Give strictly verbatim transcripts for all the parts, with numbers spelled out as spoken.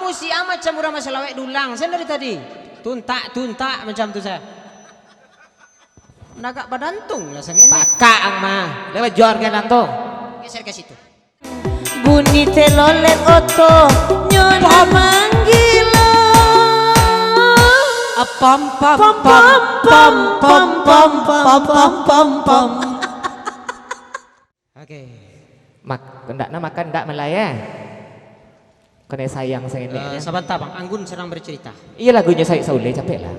Amusi ang macam urang basalawek dulang, sen dari tadi. Tuntak, tuntak macam tu, sa. Nagak badantung lah, sangen. Pakak ang mah. Lewat jor kan ang tu. Geser ka situ. Bunyi telolet oto, nyo nan manggilo. Apam, pam, pam, pam, pam, pam, pam, pam, pam, pam. Oke. Mak-, ndak nak makan, ndak malai, eh? Kanai sayang sangenek. Eh, sabanta, Bang. Anggun sedang bercerita. Iyo, lagunyo Said Sauleh, capek lah.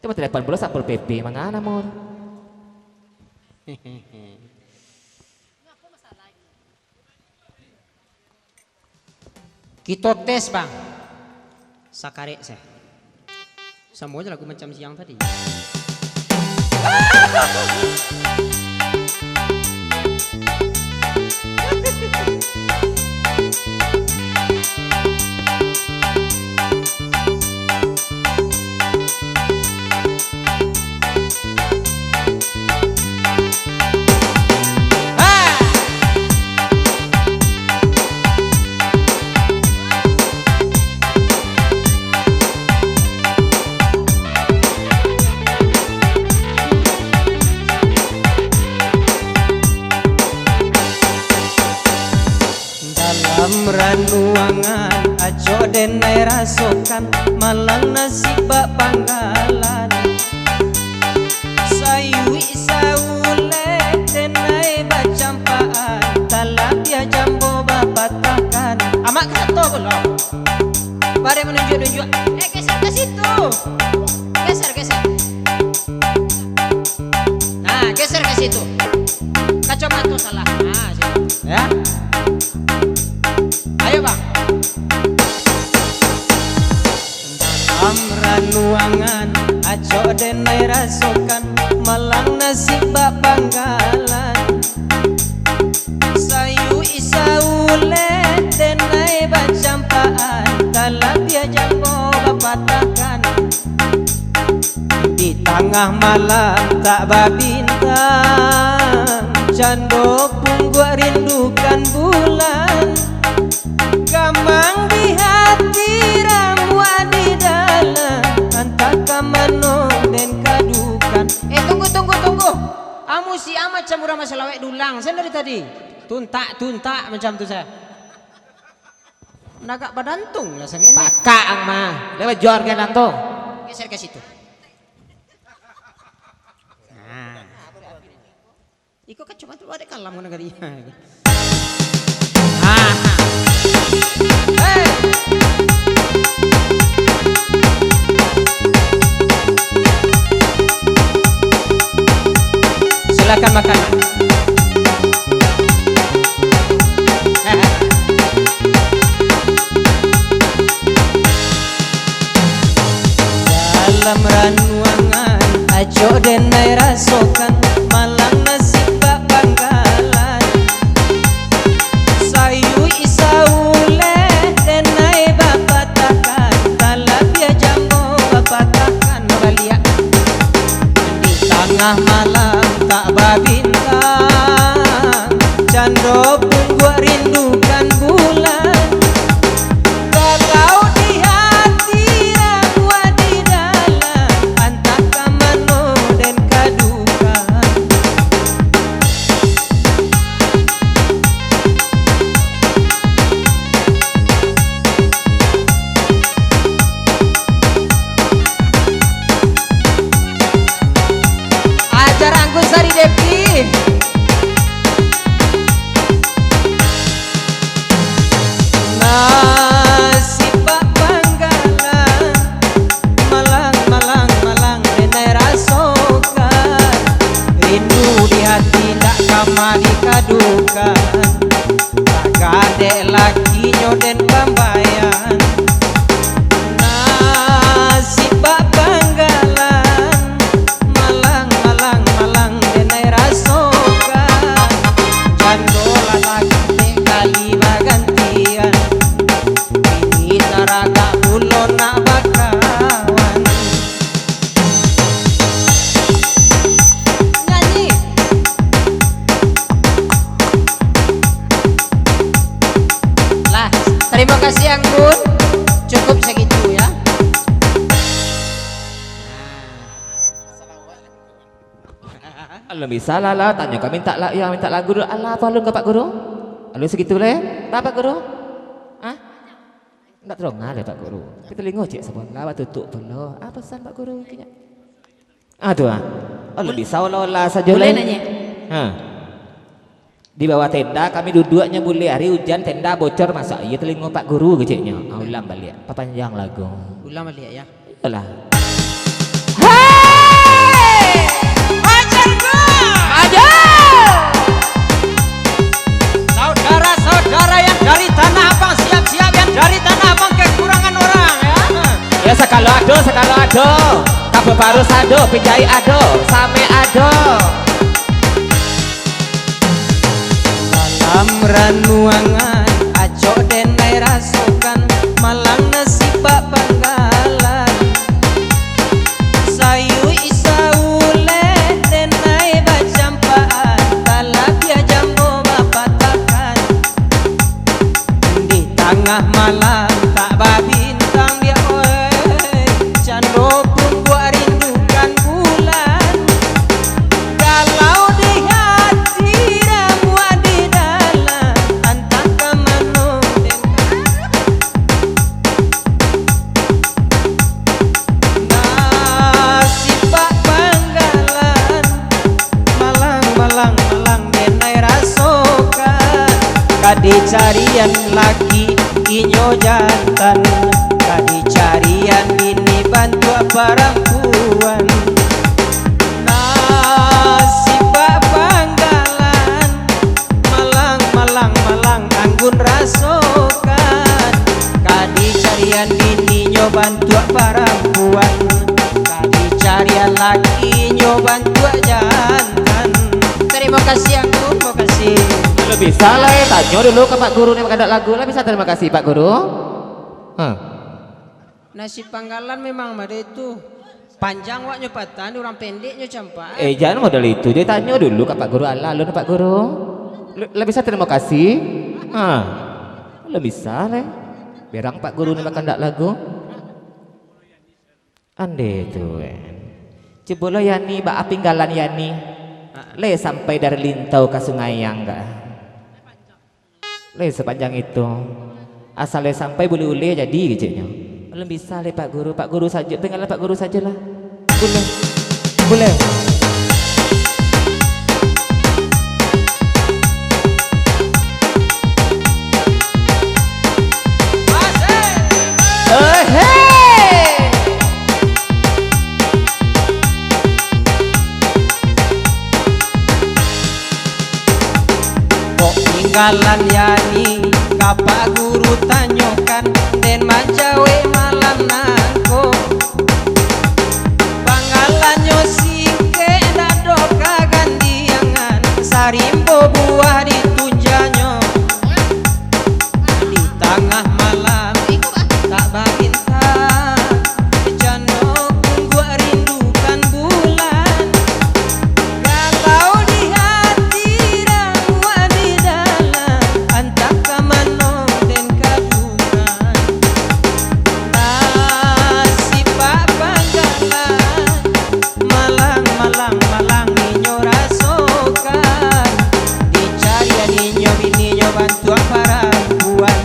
Cubo telepon pulo Satpol P P, manga namo tu? Kito tes, Bang. Sakarek se. Samo je lagu macam siang tadi. Dalam ranuangan, acok denai rasokan, malang nasib bak panggalan. Sayuik saulek denai bacampaan, talabiah jambo bapatahkan. Amak kato pulo. Barek manunjuak-nunjuak. Eh, geser ka situ. Geser, geser. Nah, geser ka situ. Kacomato salah. Nah, situ. Ya. Ayo, Bang. Dalam ranuangan, acok denai rasokan, malang nasib bak panggalan. Sayuik saulek denai bacampaan, talabiah jambo bapatahkan. Di tangah malam tak babintang, cando pungguak rindukan bulan. Gamang di hati, ramuak di dalam, antah ka mano den kadukan. Eh, tunggu, tunggu, tunggu. Amusi ang macam urang basalawek dulang, sen dari tadi. Tuntak, tuntak macam tu, sa. Nagak badantung lah, sangen. Pakak ang mah. Lewat jor kan ang tu. Geser ka situ. Nah. Iko kan cuma tu, ada kalam kena kali. Ah. Hei. Silakan makan. Dalam ranuangan, acok denai rasokan, malang nasib bak panggalan. Sayuik saulek denai bapatahkan, talabiah jambo bapatahkan baliak. Di tangah malam tak babintang, cando pungguak rindukan bulan. Kalau di hati ramuak di dalam, antah ka mano den kadukan. Acara Anggun Sari Devi. Nasib bak panggalan, malang, malang, malang, denai rasokan. Rindu di hati ndak kama dikadukan. Gadek lakinyo den pambayan. Nasib bak panggalan, malang, malang, malang, denai rasokan. Jando lah laki dek kali bagantian. Kini taragak pulo nak bakawan. Nyanyi. Lah, Tarimo kasih, Anggun. Cukup sagitu, ya. Alun bisa lah, lah. Tanyo ka mintak la-, yang mintak lagu dulu. Alah, apo alun ka Pak Guru? Alun sagitu lai. Apo, Pak Guru? Hah? Ndak tadanga lai, Pak Guru. Tapi talingo ciek sabolah, batutuik pulo. Apo pesan Pak Guru kini? Ah, tu ah. Alun bisa olah-olah sajo lai. Buliah nanyo? Ha. Di bawah tenda kami duduaknyo, buliah ari ujan, tenda bocor, masak iyo talingo Pak Guru keceknyo. Ah, ulang baliak. Papanjang lagu. Ulang baliak, ya. Iyolah. Hei! Pacarku! Maju! Saudara-saudara yang dari Tanah Abang, siap-siap, yang dari Tanah Abang kekurangan orang, ya. Ya, sakalo ado, sakalo ado. Kapo barus ado, pijai ado, samik ado. Dalam ranuangan, acok denai rasokan, malang nasib bak panggalan. Sayuik saulek denai bacampaan, talabiah jambo bapatakan. Di tangah malam tak babintang dia, oi, cando pungguak rindukan bulan. Galau di hati, ramuak di dalam, antah ka mano den. Nasib bak panggalan, malang, malang, malang denai rasokan. Ka dicarian laki inyo jantan, ka dicarian bini bantuak parampuan. Nasib bak panggalan, malang, malang, malang anggun rasokan. Ka dicarian bininyo bantuak parampuan, ka dicarian lakinyo bantuak jantan. Tarimo kasih, Anggun, makasih. Kalau bisa lah, eh, tanyo dulu ka Pak Guru ni, kandak lagu lah, bisa. Tarimo kasih, Pak Guru. Ha. Nasib panggalan memang model itu. Panjang awaknyo patah, ni urang pendeknyo campak. Eh, jan model itu, ditanyo dulu ka Pak Guru. Alah, alun, Pak Guru. Lu, lah bisa tarimo kasih? Ha. Lah bisa, leh. Berang Pak Guru ni bakandak lagu. Ande tu, eh. Cubolah Yani, baa pinggalan Yani. Ha. Leh sampai dari Lintau ka Sungai Yang ka. Leh sapanjang itu. Asal leh sampai buleh-uleh jadi keceknyo. Alun bisa leh Pak Guru, Pak Guru sajo, tinggalah Pak Guru sajolah. Buleh. Buleh. Asik. Eh, hei. Kok tinggalan Yani, ka Pak Guru tanyokan, den mancawek malam nangko. Panggalannyo singkek, dak doh kagandiangan, sarimbo buah ditunjanyo. Di tangah malam, tak babintang, cando pungguak rindukan bulan. Galau di hati, ramuak di dalam, antah ka mano den kadukan. Nasib bak panggalan, malang, malang, malang inyo rasokan. Dicarian inyo bininyo bantuak parampuan,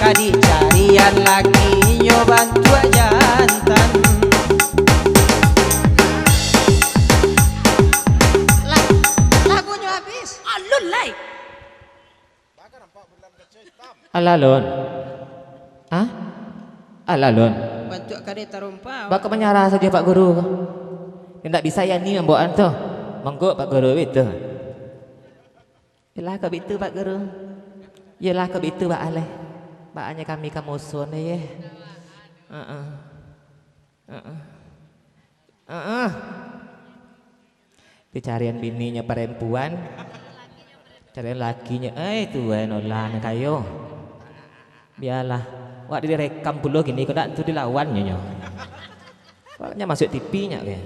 ka dicarian lakinyo bantuak jantan. Lah, lagunyo habis. Alun lai. Alah, Lun. Hah? Alah, Lun. Bantuak kadai tarompa. Baa kok manyarah sajo, Pak Guru? Indak bisa Yani mambaoan tu. Monggo, Pak Guru, bitu. Yolah, kok bitu, Pak Guru. Yolah, kok bitu, baa lai. Baanyo kami ka musuah ni, ye. Heeh. Heeh. Heeh. Dicarian bininyo parempuan, carian lakinyo, eh, tuan, olah nan kayo. Bialah, wak direkam pulo kini, kok dak tu dilawannyo nyo. Waknyo masuak T V nyo, keh.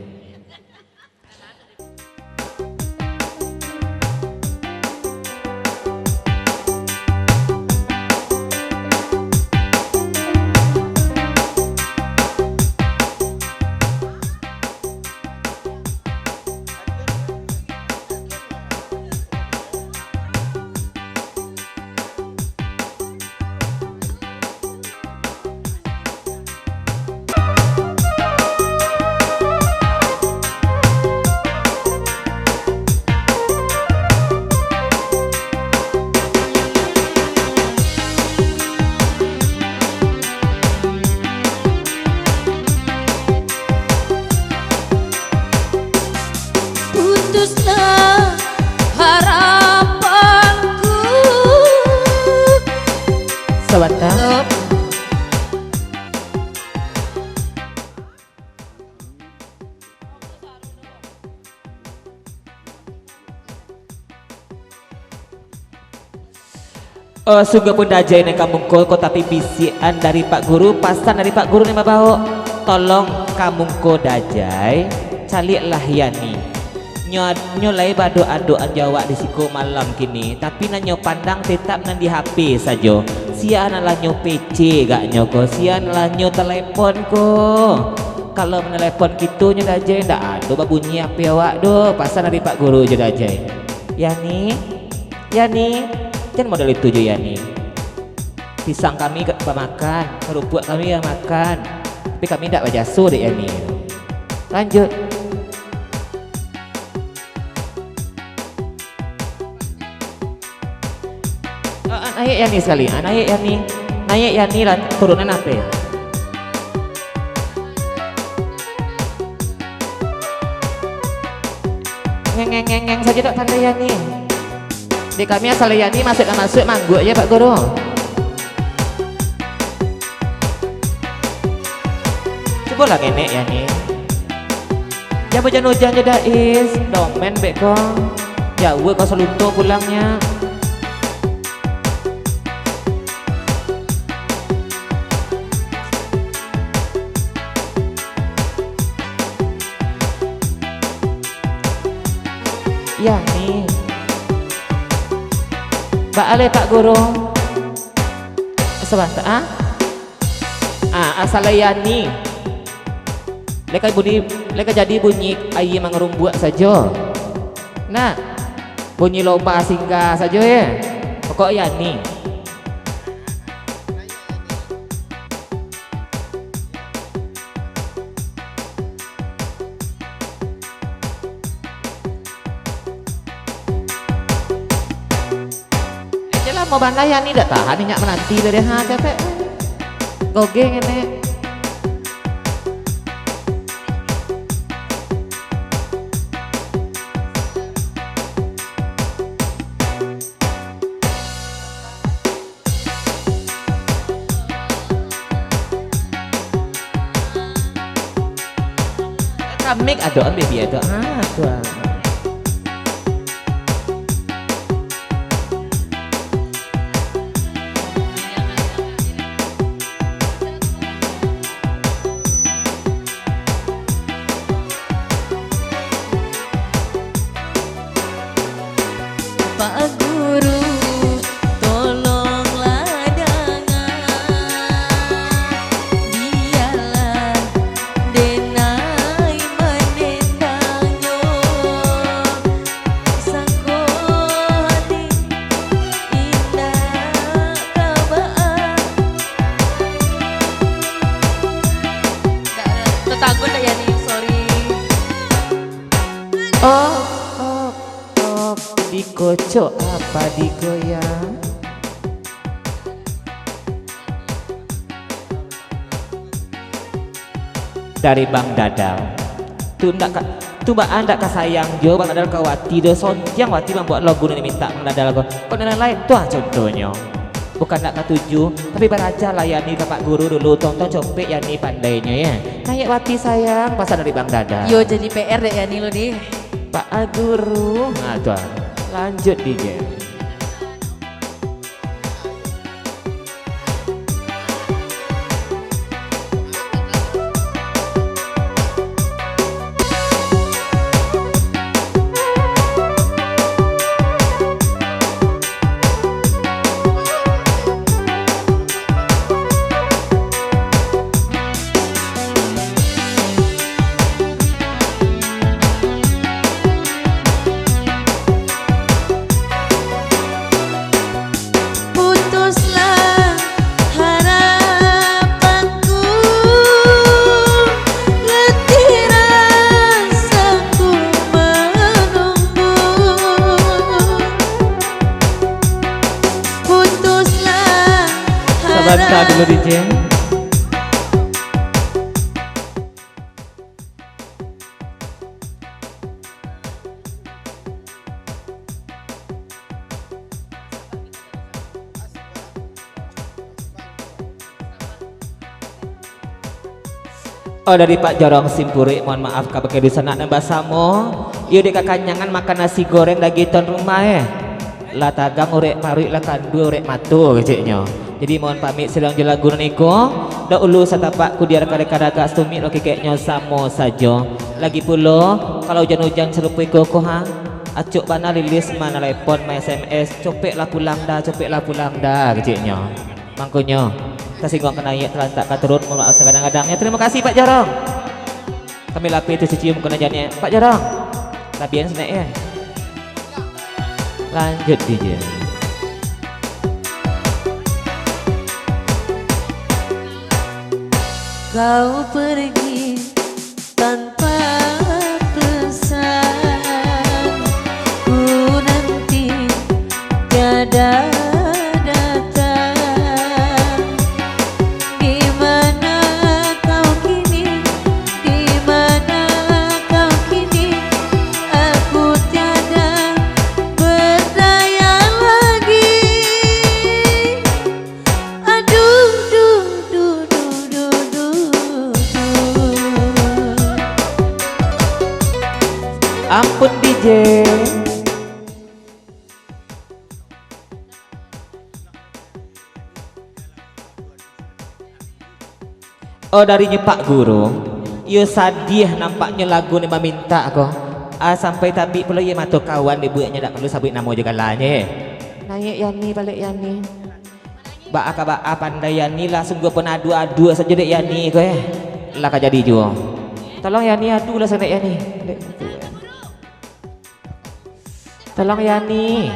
Sabanta. Oh, sungguahpun Dajai nan ka mungko ko, tapi bisiakan dari Pak Guru, pasan dari Pak Guru nan babaok. Tolong ka mungko Dajai, caliaklah Yani. Nyo, nyo lai baadok-adokan jo awak di siko malam kini, tapi nan nyo pandang tetap nan di H P sajo. Sia nan lah nyo P C agaknyo ko, sia nan lah nyo telepon ko. Kalau manelepon kito nyo Dajai, ndak ado babunyi H P awak doh, pasan dari Pak Guru jo Dajai. Yani, Yani, jan model itu jo Yani. Pisang kami ka bamakan, karupuak kami ka makan, tapi kami ndak bajaso dek Yani. Lanjut. Ah, ah, naiak Yani sakali. Ah, naiak Yani. Naiak Yani lah, turunan apo? Ngeng, ngeng, ngeng, ngeng sajo dak pandai Yani. Di kami asal Yani masuak dak masuak, mangguak je Pak Guru. Cubolah ngenek Yani. Jan hujan-hujan je dah, is. Domen beko. Jauah ka Saluto pulangnyo. Yani. Baa lai Pak Guru? Sabanta, ah? Ah, asal Yani. Lai ka bunyi, lai ka jadi bunyi aia mangarumbuak sajo. Nah, bunyi lomba singgah sajo, yo. Pokok Yani. Eh, lamo bana Yani, dak tahan inyo mananti tadi, ha, capek. Gogeng ini. Kamik adoan baby ado. Ah, tuh. Pak Guru, tolonglah dangan, bialah denai manendangnyo, sangko hati indak ka baa. Tetanggo ndak, Yani, sorry. Oh, oh, oh, dikocok apa digoyang? Dari Bang Dadal. Tu ndak ka, tu baa ndak ka sayang jo Bang Dadal ka Wati do, sontiang Wati mambuek lagu nan dimintak Bang Dadal ko. Kok nan lain tu ah contohnyo. Bukan ndak katuju, tapi baraja lah Yani ka Pak Guru dulu, tong-tong copek Yani pandainyo, yo. Naiak Wati sayang, pasan dari Bang Dadal. Yo, jadi P R dek Yani lo, di. Pak Guru. Nah, tu ah. Lanjut, D J. Putuslah harapanku, letih rasaku menunggu. Putuslah. Sabanta dulu, D J. Oh, dari Pak Jorong Simpurik, mohon maaf kabake dunsanak nan basamo. Iyo dek kakanyangan makan nasi goreng dagiah tuan rumah, eh. Lah tagang urek paruik, lah kandua urek mato, keceknyo. Jadi mohon pamik silang jo lagu nan iko. Dahulu satapak kudiar kadakadakak sumik lo kekeknyo samo sajo. Lagi pulo, kalau ujan-ujan sarupo iko ko, ha, acok bana lilis manalepon, ma-S M S, copeklah pulang dah, copeklah pulang dah, keceknyo. Mangkonyo, tasingguang ka naiak, talantak ka turun, mohon maaf sagadang-gadangnyo. Tarimo kasih, Pak Jorong. Kami lapeh tu sicium kena janiah. Pak Jorong, labian senek ya. Lanjut, D J. Kau pergi tanpa pesan, ku nanti tiada datang. Di mana kau kini? Di mana kau kini? Aku tiada berdaya lagi. Aduh, duh, duh, duh, duh, duh, duh. Ampun, D J. Oh, darinyo Pak Guru. Iyo sadiah nampaknyo lagu ni mamintak ko. Ah, sampai tabik pulo iyo mato kawan dibueknyo, dak paralu sabuik namo jo galanyo, eh. Naiak Yani, baliak Yani. Baa ka baa pandai Yani lah, sungguah pun adu-adu sajo dek Yani ko, eh. Lah ka jadi juo. Tolong Yani, adu lah sanak Yani. Dek. Tolong Yani.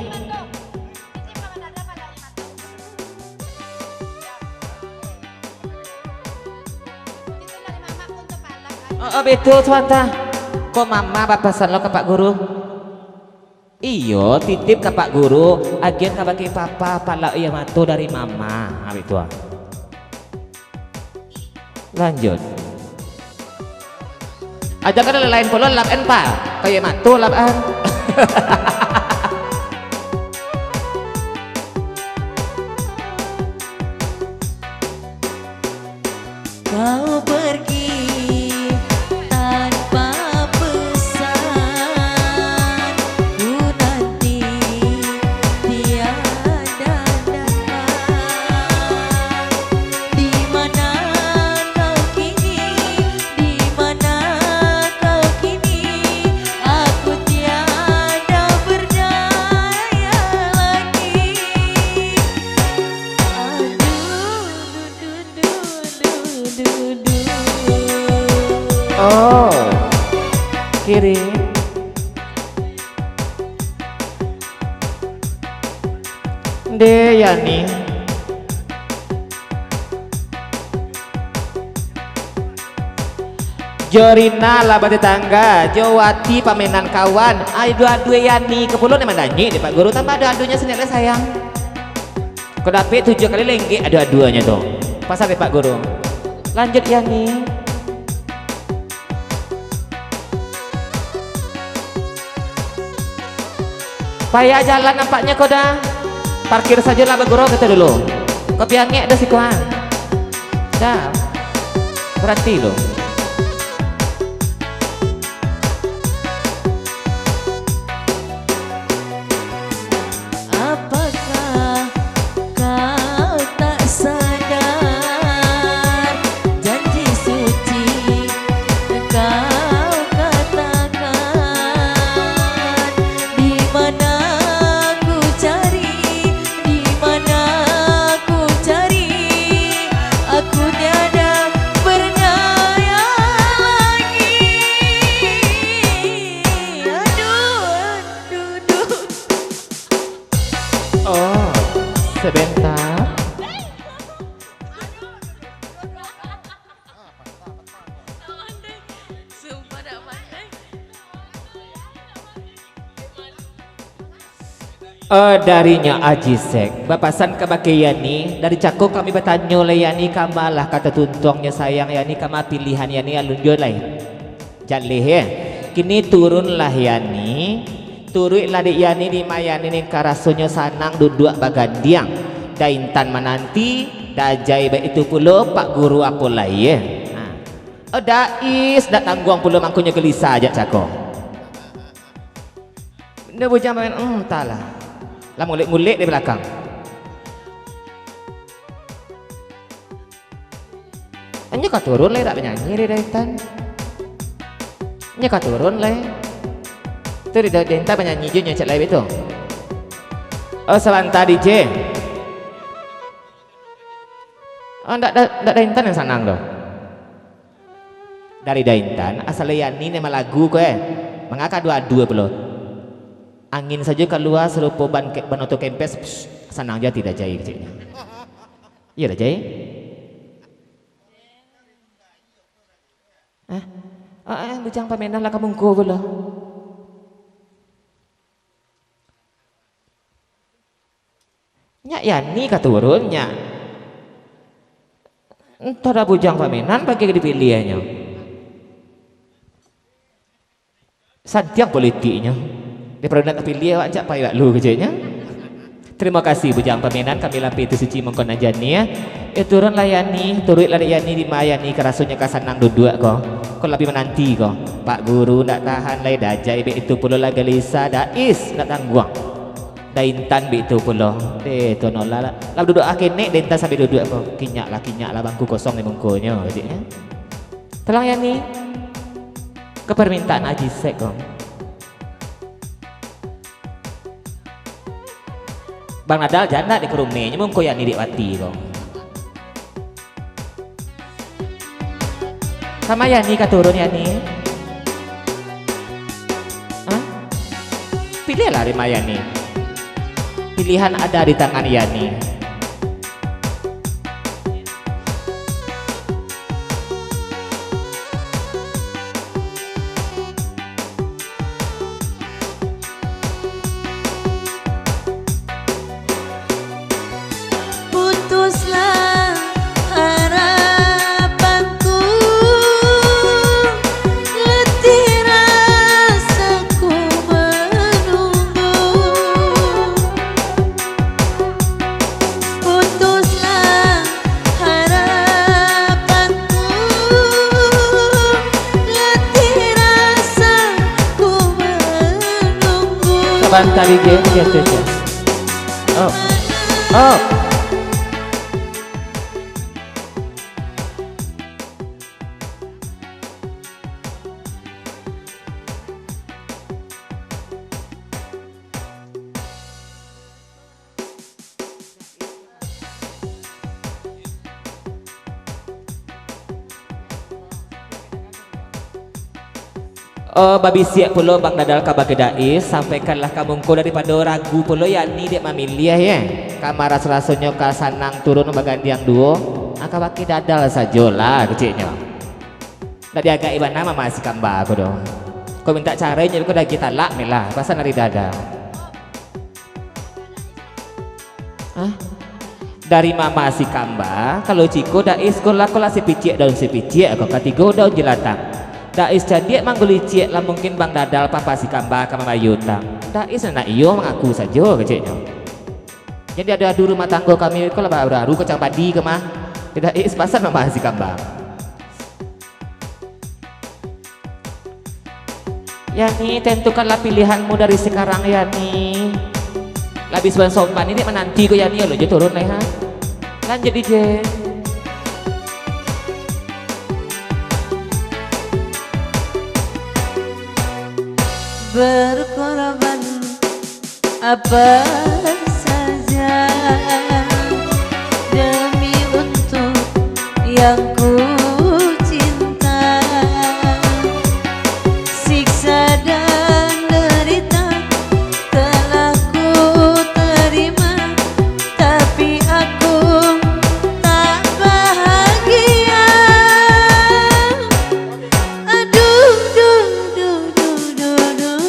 Oh, oh, betul, sabanta. Ko mama bapasan lo ka Pak Guru. Iyo, titip ka Pak Guru, agian kabake papa palak iyo mato dari mama. Ha, baitu ah. Lanjut. Ajakan lain pulo lap an, Pa. Kayak mato lap an. Kau pergi tanpa pesan, ku nanti tiada datang. Di mana kau kini? Di mana kau kini? Aku tiada berdaya lagi. Aduh, duh, duh, duh, duh, duh, duh. Oh, kiri. Nde, Yani. Jo Rina lah batetangga, jo Wati pamenan kawan. Ai, adu-adu Yani ko pulo nan mandanyik dek Pak Guru, tambah adu-adunyo senek lai sayang. Ko dapek tujuah kali lenggek adu-aduanyo tu. Pasal dek Pak Guru. Lanjut Yani. Payah jalan nampaknyo ko dah. Parkir sajolah bagurau kito dulu. Kopi angek dah siko ah. Dah. Baranti lu. Apakah kau tak sadar janji suci kau katakan? Di mana ku cari, di mana ku cari? Aku tiada berdaya lagi. Aduh, aduh, aduh. Oh, sebentar. Oh, darinyo Aji Sek bapasan kabake Yani, dari cako kami batanyo lai Yani, kama lah kato tuntuangnyo sayang Yani, kama pilihan Yani, alun juo lai. Jaleh, eh. Kini turunlah Yani, turuiklah dek Yani, di ma Yani ni ka rasonyo sanang duduak bagandiang. Daintan mananti, dajai baitu pulo Pak Guru apo lai, eh. Ha. Oh, dais, dak tangguang pulo mangkonyo gelisah jak cako. Nyo bujang pamenan, hmm, antahlah. Lah ngulek-ngulek di balakang. Nyo ka turun lai dak banyanyi di Daintan. Nyo ka turun lai. Tu di Daintan banyanyi jo nyo cak lai tu. Oh, sabanta D J. Oh, ndak, ndak, ndak Daintan nan sanang doh. Dari Daintan, asal Yani ni malagu ko, eh. Manga ka adu-adu pulo. Angin sajo kalua sarupo ban ke-, ban oto kempes, pss, sanang jo ati dajai keceknyo. Iyo dajai? Hah? Ah, eh, bujang pamenan lah ka mungko pulo. Nyak Yani ka turun, nyak. Antah dah bujang pamenan bagi dipiliahnyo. Santiang politiknyo. Daripado nak tapiliah awak, jak pai awak lu keceknyo. Terima kasih bujang pamenan, kami lapeh tu suci mangko nan janiah. Eh, turunlah Yani, turuiklah dek Yani, di ma Yani ka rasonyo ka sanang duduak ko. Ko labiah mananti ko. Pak Guru ndak tahan lai dajai, bek itu pulo lah gelisah, dais ndak tangguang. Daintan bek itu pulo. Deh, tu no lah, lah. Lah duduak ah kenek, Daintan sambil duduak ko. Kinyak lah, kinyak lah, bangku kosong di mungkonyo, keceknyo. Tolong Yani. Ko permintaan Aji Sek ko. Bang Nadal jan nak dikerumehnyo, mungko Yani dek wati ko. Samo Yani ka turun, Yani. Hah? Piliahlah di ma Yani. Pilihan ada di tangan Yani. Putuslah harapanku, letih rasaku menunggu. Putuslah harapanku, letih rasaku menunggu. Sabanta, D J. Cek, cek, cek. Up. Up. Oh, babisiak pulo Bang Dadal kabake Dais, sampaikanlah ka mungko daripado ragu pulo Yani dek mamiliah, ye. Ka maraso-rasonyo ka sanang turun bagandiang duo, ah, kabake Dadal sajolah keceknyo. Ndak diagak-i bana Mama Sikamba ko doh. Ko mintak carai nyo ko daging talak melah, pasan dari Dadal. Hah? Dari Mama Sikamba, kalau ciko Dais ko lah, ko lah sipiciak daun sipiciak ko, katigo daun jelatang. Dais cadiak manggaliciak, lah mungkin Bang Dadal Papa Sikamba ka mambayia utang. Dais nan iyo mangaku sajo keceknyo. Jadi ado-ado rumah tanggo kami ko lah baru-baru kacang padi ko mah. Dais pasan Mama Sikamba. Yani, tentukanlah pilihanmu dari sekarang, Yani. Lah bisuan sompan ini mananti ko, Yani, lo je turun lai, ha. Lanjut, D J. Berkorban apa saja demi untuk yang ku cinta. Siksa dan derita telah ku terima, tapi aku tak bahagia. Aduh, duh, duh, duh, duh, duh, duh.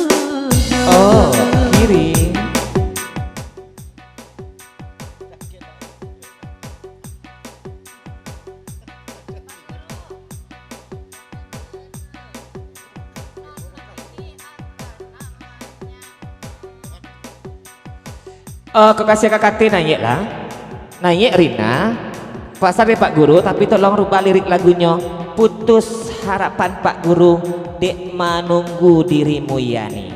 Oh, kiri. Eh, kekasih kakak T, naiklah. Naik, Rina. Pasal dek Pak Guru, tapi tolong rubah lirik lagunyo. Putus harapan Pak Guru dek manunggu dirimu, Yani.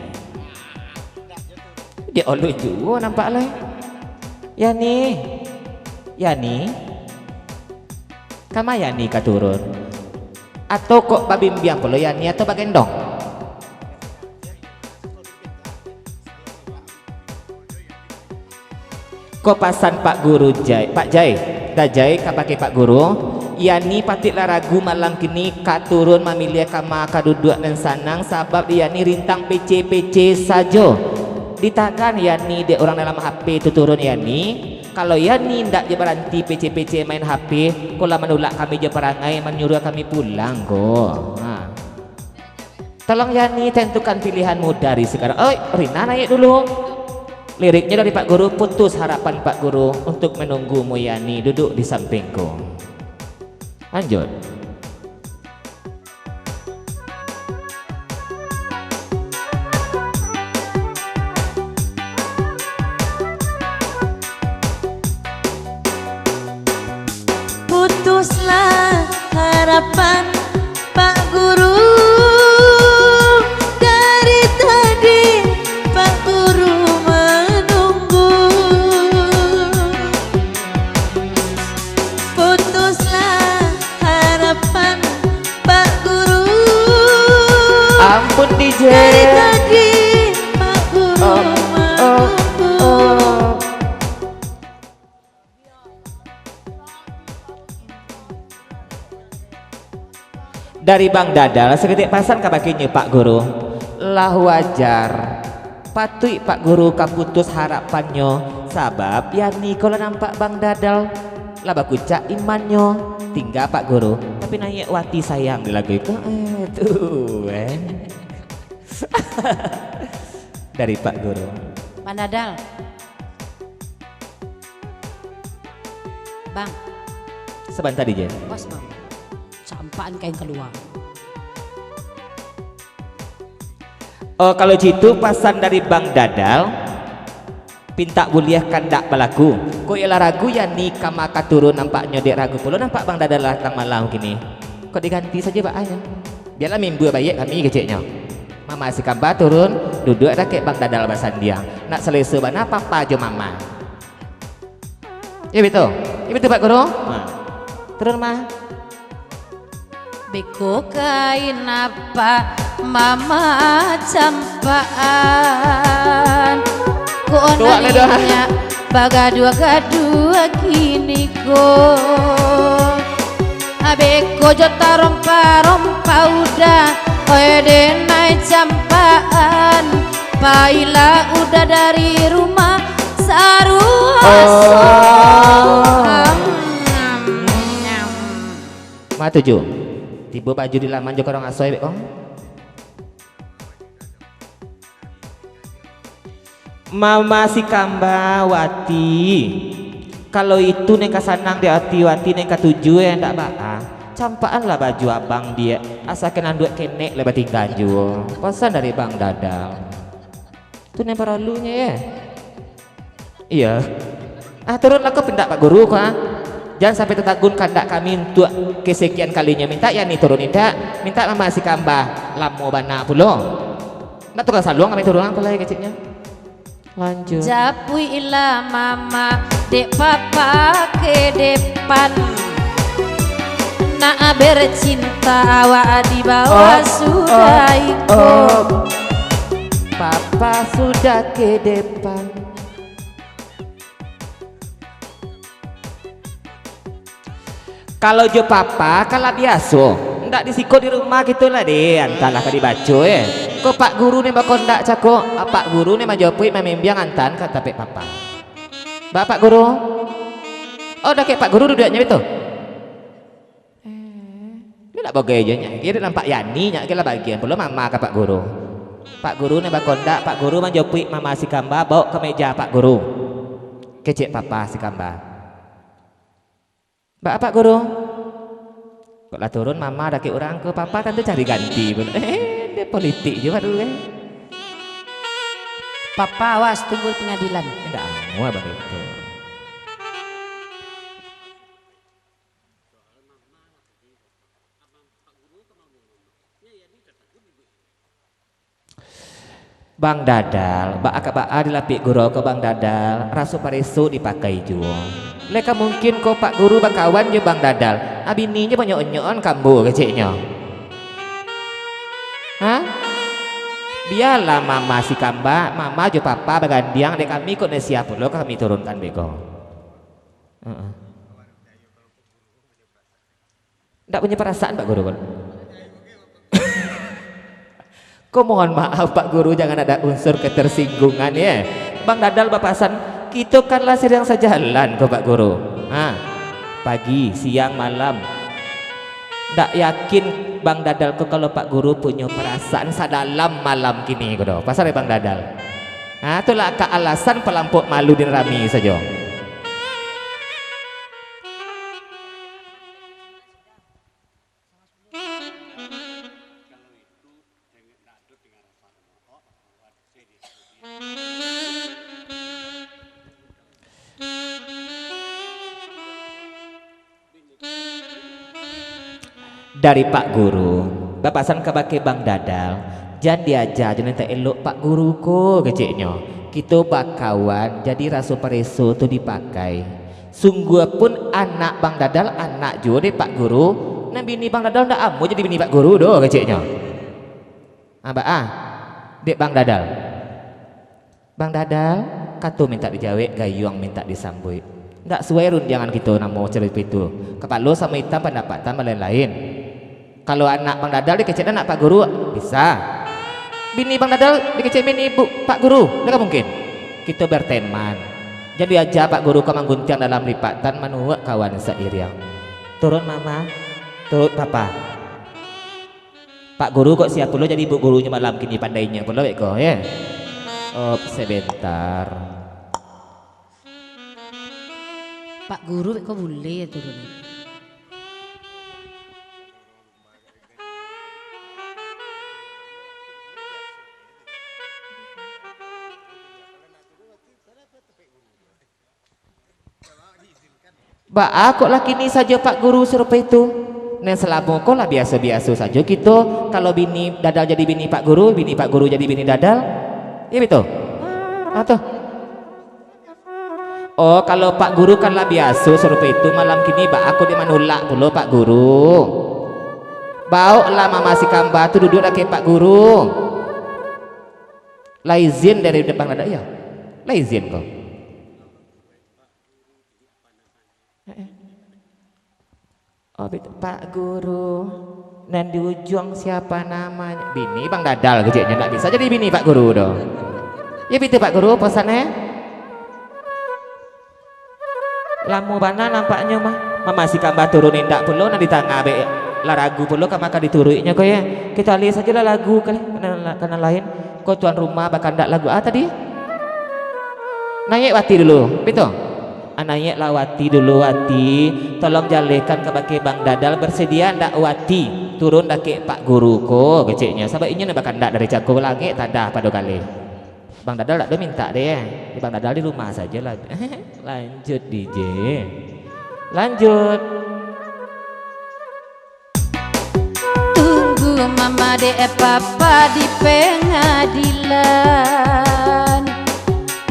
Dek olo juo nampak lai. Yani. Yani. Kama Yani ka turun? Atau kok babimbiang pulo Yani atau bagendong? Ko pasan Pak Guru Jai, Pak Jai, Dajai kabake Pak Guru, Yani patuiklah ragu malam kini ka turun mamiliah kama ka duduak nan sanang, sabab Yani rintang pece-pece sajo. Ditagan Yani dek urang dalam H P tu turun Yani. Kalau Yani ndak jo baranti pece-pece main H P, ko lah manulak kami jo parangai, manyuruah kami pulang ko. Ha. Tolong Yani tentukan pilihanmu dari sekarang. Oi, Rina naik dulu. Liriknya dari Pak Guru, putus harapan Pak Guru untuk menunggumu Yani duduk di sampingku. Lanjut. Putuslah harapan Pak Guru, dari tadi Pak Guru menunggu. Putuslah harapan Pak Guru. Ampun, D J. Dari tadi Pak Guru Oh, oh, menunggu. Oh. Dari Bang Dadal, saketek pasan kabake nyo, Pak Guru. Lah wajar. Patuik Pak Guru ka putus harapannyo, sabab Yani ko lah nampak Bang Dadal lah bakucak imannyo. Tingga Pak Guru, tapi naiak wati sayang di lagu ko. Eh, tu, eh. Dari Pak Guru. Bang Dadal. Bang. Sabanta, D J. Bos, Bang. Campaan kain kalua. Oh, kalau jitu pasan dari Bang Dadal, pintak buliah kandak balaku. Kok ialah ragu Yani kama ka turun, nampaknyo dek ragu pulo nampak Bang Dadal datang malam kini. Kok diganti sajo baanyo. Bialah mimbua baiak kami keceknyo. Mama si Kamba turun, duduak dakek Bang Dadal basandiang. Nak saleso bana papa jo mama. Iyo, betul. Iyo, betul, Pak Guru. Ha. Turun, Ma. Beko kain apak mama campaan. Kok Tuak nan lah dah. Inyak bagaduah-gaduah kini ko. Abeko jo tarompa-rompa udah, oi denai campaan, pailah udah dari rumah saruaso. Oh. Am, am, am. Ma tuju. Tibo baju di laman jo korong aso, bek kong. Mama si Kamba, wati. Kalau itu nan ka sanang di ati wati, nan ka tuju, eh, ndak baa. Campaanlah baju abang diak, asakan anduak kenek lah batinggan juo. Pasan dari Bang Dadal. Tu nan paralunyo, eh. Iyo. Ah, turunlah ko pintak Pak Guru ko, ah. Jan sampai tatagun kandak kami untuak kesekian kalinyo. Mintak Yani turun, indak? Mintak Mama si Kamba. Lamo bana pulo. Ndak tukang saluang kami turun, apo lai keceknyo. Lanjut. Japuiklah mama, dek papa ke depan. Nak bercinta awak di bawah sudah iko. Papa sudah ke depan. Kalau jo papa, kan lah biaso. Ndak di siko di rumah kito lah, deh. Antahlah ka dibaco, eh. Ko Pak Guru ni bakondak cako. Ah, Pak Guru ni majopuik, mamimbiang antaan ka tapek papa. Ba Pak Guru. Oh, dakek Pak Guru duduaknyo itu. Eh, dia nak bagai je nyak. Dia nampak Yani nyak, kira bagian pulo mama ka Pak Guru. Pak Guru ni bakondak, Pak Guru manjopuik mama si Kamba, bawa ka meja Pak Guru. Kecek papa si Kamba. Baa, Pak Guru? Kok lah turun mama dakek urang ko, papa tantu cari ganti pulo. Eh, dia politik je baru, eh. Papa, awas, tunggu di pengadilan. Indak amuah baru itu. Bang Dadal, baa ka baa dilapik gurau ko Bang Dadal, raso pareso dipakai juo. Lai ka mungkin ko Pak Guru bakawan jo Bang Dadal, a bininyo banyak onyoan kambo keceknyo. Ha? Bialah mama si kamba, mama jo papa bagandiang, dek kami kok nasiah pulo kami turunkan beko. Heeh. Ndak punyo parasaan, Pak Guru, kan? Ko mohon maaf, Pak Guru, jangan ada unsur ketersinggungan, ya. Bang Dadal bapasan, kito kan lah siriang sajalan ko, Pak Guru. Ha, pagi, siang, malam. Ndak yakin Bang Dadal ko kalau Pak Guru punyo parasaan sadalam malam kini ko doh. Pasal Bang Dadal. Ha, tu lah ka alasan palampok malu di rami sajo. Dari Pak Guru, bapasan kabake Bang Dadal, jan diaja jo nan tak elok Pak Guru ko, keceknyo. Kito bakawan, jadi raso pareso tu dipakai. Sungguahpun anak Bang Dadal anak juo dek Pak Guru, nan bini Bang Dadal ndak amuah jadi bini Pak Guru doh, keceknyo. Ah, baa, dek Bang Dadal. Bang Dadal, kato mintak dijawek, gayuang mintak disambuik. Ndak suai rundiangan kito namo carito itu. Kapalo samo itam, pandapatan malain-lain. Kalau anak Bang Dadal dikecek anak Pak Guru, bisa. Bini Bang Dadal dikecek bini Bu, Pak Guru, ndak ka mungkin. Kito berteman. Jadi aja Pak Guru ka mangguntiang dalam lipatan manuak kawan sairiang. Turun Mama, turun Papa. Pak Guru kok siap pulo jadi Bu Gurunyo malam kini, pandainyo pulo beko, ye. Op, sebentar. Pak Guru beko buleh turun. Baa kok lah kini sajo Pak Guru sarupo itu? Nan salamo ko lah biaso-biaso sajo kito, kalau bini Dadal jadi bini Pak Guru, bini Pak Guru jadi bini Dadal. Iyo bito? Ah, toh. Oh, kalau Pak Guru kan lah biaso sarupo itu, malam kini baa kok dek manulak pulo Pak Guru? Baoklah Mama si Kamba tu duduak dakek Pak Guru. Lah izin dari Bang Dadal, iyo? Lah izin ko. Eh, eh. Oh, betul. Pak Guru, nan di ujuang siapa namanya? Bini Bang Dadal keceknyo, ndak bisa jadi bini Pak Guru doh. Yo, betul Pak Guru, pesan, eh? Lamo bana nampaknyo mah. Mama si Kamba turun indak pulo, nan di tangah be lah ragu pulo, ka maka dituruiknyo ko, yo. Kito alih sajolah lagu ka, ka nan lain. Ko tuan rumah bakandak lagu a tadi? Naiak wati dulu, bito? Ah, naiaklah wati dulu, wati. Tolong jalehkan kabake Bang Dadal, bersedia ndak wati turun dakek Pak Guru ko, keceknyo. Sabab inyo nan bakandak dari cako langik tadah pado galeh. Bang Dadal dak ado mintak deh. Bang Dadal di rumah sajolah. Lanjut, D J. Lanjut. Tunggu mama dek papa di pengadilan.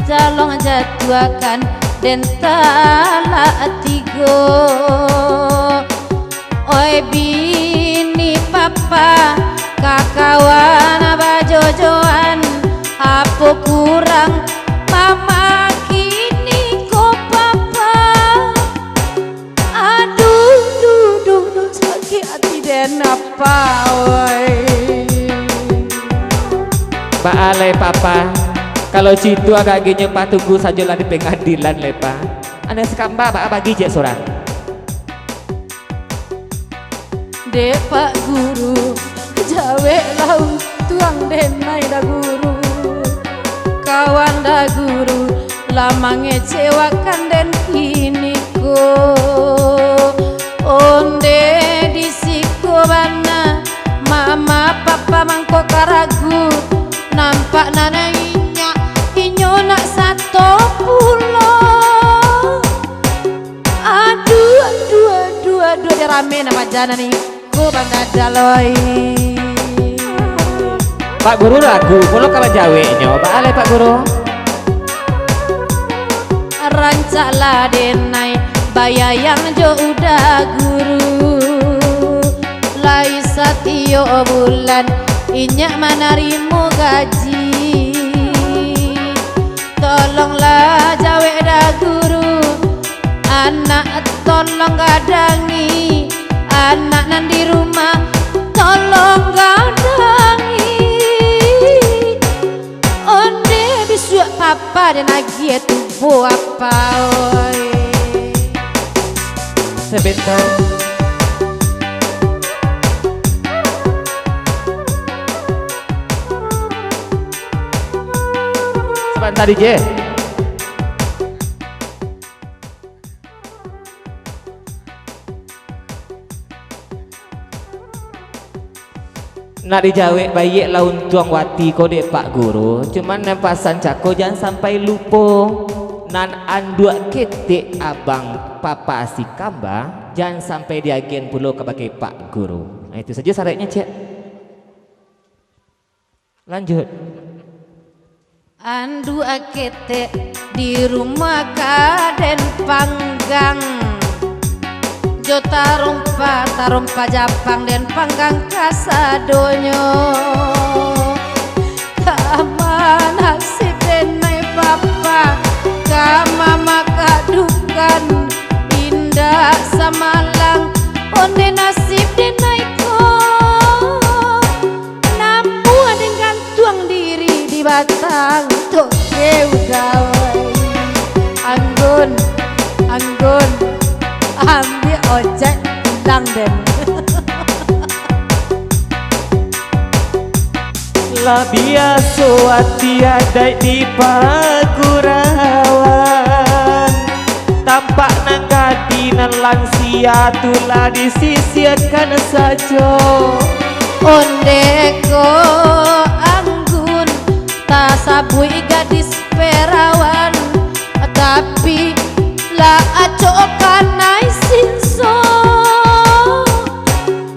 Tolong jatuahkan den talak tigo. Oi bini papa, kakawan bajojoan, apo kurang mama kini ko papa? Aduh, duh, duh, duh, sakik ati den apa, oi. Baa lai, Papa? Kalau cito agak-agaknyo, Pa, tunggu sajolah di pengadilan lai, Pa. Anak si Kamba, baa bagi ciek surang. Dek Pak Guru, jaweklah untuang denai Da Guru. Kawan Da Guru lah mangecewakan den kini ko. Onde di siko bana, mama papa mangko ka ragu. Nampak nan inyak, inyo nak sato pulo. Aduh, aduh, aduh, aduh, dia rame nama jana ni. Ko Bang Dadal, oi. Pak Guru ragu pulo ka bajaweknyo. Baa lai, Pak Guru? Rancaklah denai bayayang jo Uda Guru. Lai satio bulan inyak manarimo gaji. Tolonglah jawek Da Guru, anak tolong gadangi, anak nan di rumah tolong gadangi. Onde bisuak papa den agiah tubo apa, oi. Sabanta. Sabanta, D J. Nak dijawek baiak lah untuang wati ko dek Pak Guru, cuman nan pasan cako jan sampai lupo. Nan anduak ketek abang papa si Kamba, jan sampai diagian pulo kabake Pak Guru. Nah, itu sajo saraiknyo, cek. Lanjut. Anduak ketek di rumah ka den panggang, jo tarompa, tarompa Japang den panggang kasadonyo. Kama nasib denai bapa, kama makadukan indak samalang, onde nasib denai ko. Namuah den gantuang diri di batang toke udawai. Anggun, anggun, ambiak ojek pulang den. Lah biaso ati adaik di pagurauan, tampak nan gadih nan lansia tu lah disisiakan sajo. Onde ko anggun tasabuik gadis perawan, tapi lah acok kanai sinso.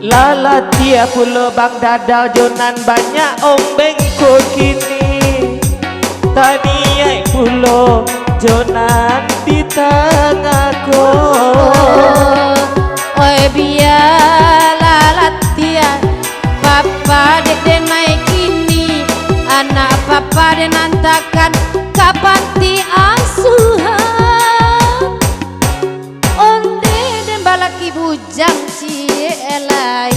Lah latiah pulo Bang Dadal jo nan banyak ombeng ko kini. Taniaik pulo jo nan di tangah ko. Oi, bialah latiah, papa dek denai kini, anak papa den antakan ka panti asuhan. Onde den balaki bujang ciek lai.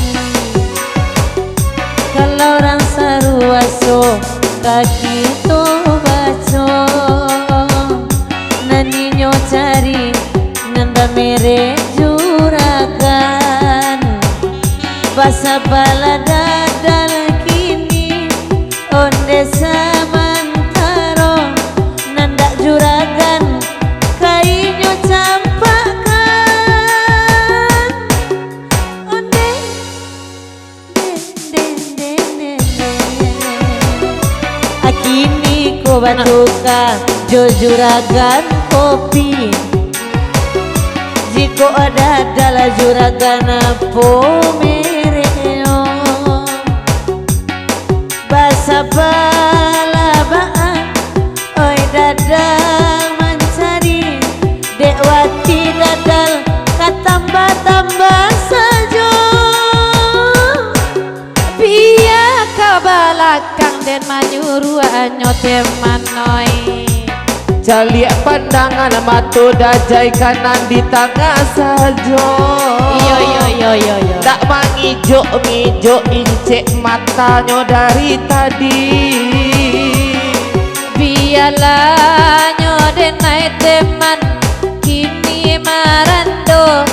Kalau urang saruaso ka kito baco, nan inyo cari nan bamerek juragan. Basabalah dadal kini, onde samantaro nan dak juragan ka inyo campakkan. Onde, den, den, den, den, den. Akini ko batuka jo juragan kopi. Jikok adalah juragan apo mereknyo? Basabalah baa, oi dadal mancari, dek wati dadal ka tambah-tambah sajo. Bia ka balakang den manyuruahnyo teman oi. Caliak pandangan mato dajai ka nan di tangah sajo. Iyo, iyo, iyo, iyo, iyo. Ndak mangijok-ngijok incek matanyo dari tadi. Bialah nyo denai teman, kini marando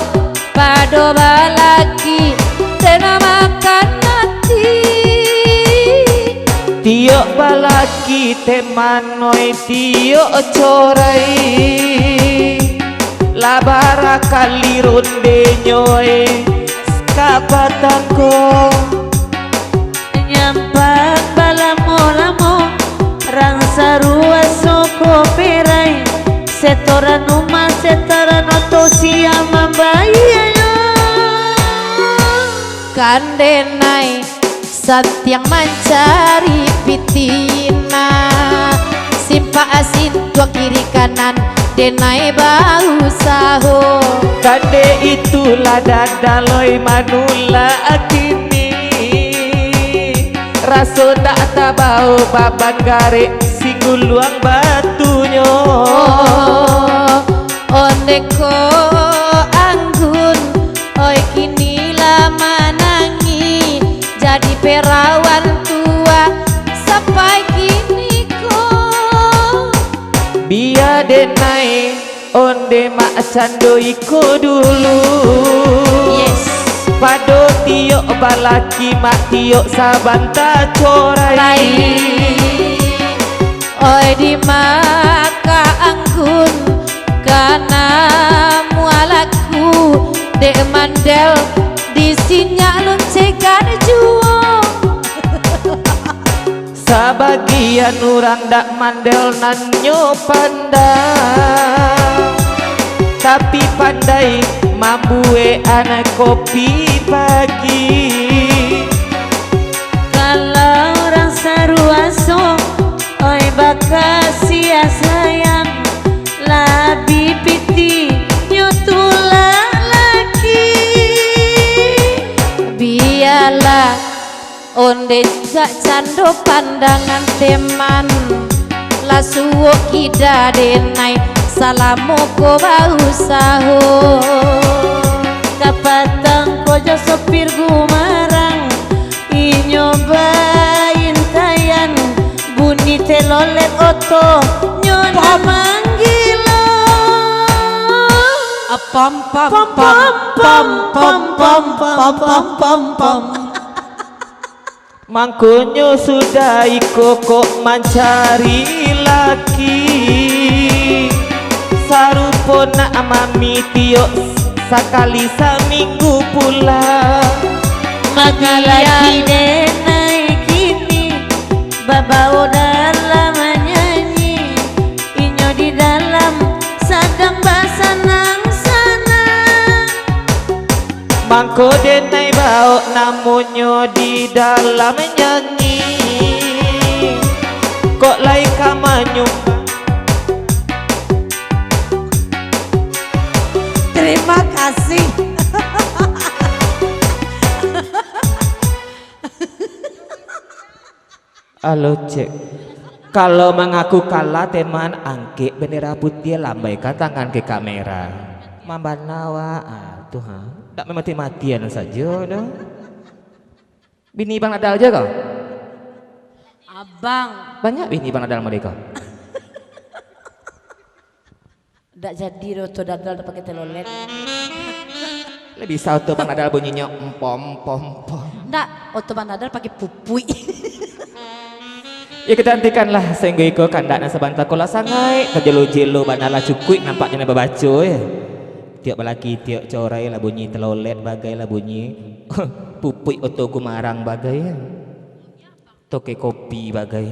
pado balaki, tena makan ati. Tiok balaki teman oi, tiok corai, lah barakali rondenyo eh, ka patang ko. Nyampang balamo-lamo, rang saruaso ko perai, setoran umah, setoran oto sia mambayianyo. Kan denai Santiang mancari pitih nah, simpak asin tuang kiri kanan, denai bausaho. Kade itulah dadaloi manulak kini, raso dak tabao baban garek siguluang batunyo. Oh, onde ko anggun, oi kini lah manangih, jadi perawan tua sampai kini ko. Bia denai onde mak cando iko dulu. Yes. Pado tiok balaki mak tiok sabanta corai. Baik. Oi di maka anggun kana mualaku dek mandel di sinyak luncekan juo. Sabagian urang dak mandel nan nyo pandang, tapi pandai mambuek anak kopi pagi. Kalau urang saruaso, oi bakasiah sayang, labi pitih nyo tulak laki. Bialah onde jak cando pandangan teman, lah suok kida denai salamo ko bausaho. Kapatang ko jo sopir gumarang, inyo baintaian, bunyi telolet oto nyo nan manggilo. Apam, pam, pam, pam, pam, pam, pam, pam, pam, pam. Mangkonyo sudah iko kok mancari laki, sarupo nak mami tiok sakali saminggu pulang. Maki laki denai kini babao dalam nyanyi, inyo di dalam sadang basanang-sanang. Mangko denai baok namonyo di dalam nyanyi, kok lai ka manyumbang. Terima kasih. Alo, cek. Kalau mangaku kalah, teman, angkek bendera putiah, lambaikan tangan ke kamera. Mambana awak, ah, tu, ha. Dak mamati-matian sajo doh. Bini Bang Nadal je kau? Abang. Banyak bini Bang Nadal mereka. Dak jadi doh oto dadal dak pakai telolet. Lah bisa oto Bang Nadal bunyinyo empom, pom, pom. Ndak, oto Bang Nadal pakai pupuik. Ya, kita hentikanlah sainggo iko kandak nan sabanta ko lah sangaik tajelo-jelo bana lah cukuik nampaknyo nan babaco, ya. Tiok balaki, tiok corai lah bunyi telolet bagai lah bunyi pupuik oto gumarang bagai, ya. Toke kopi bagai.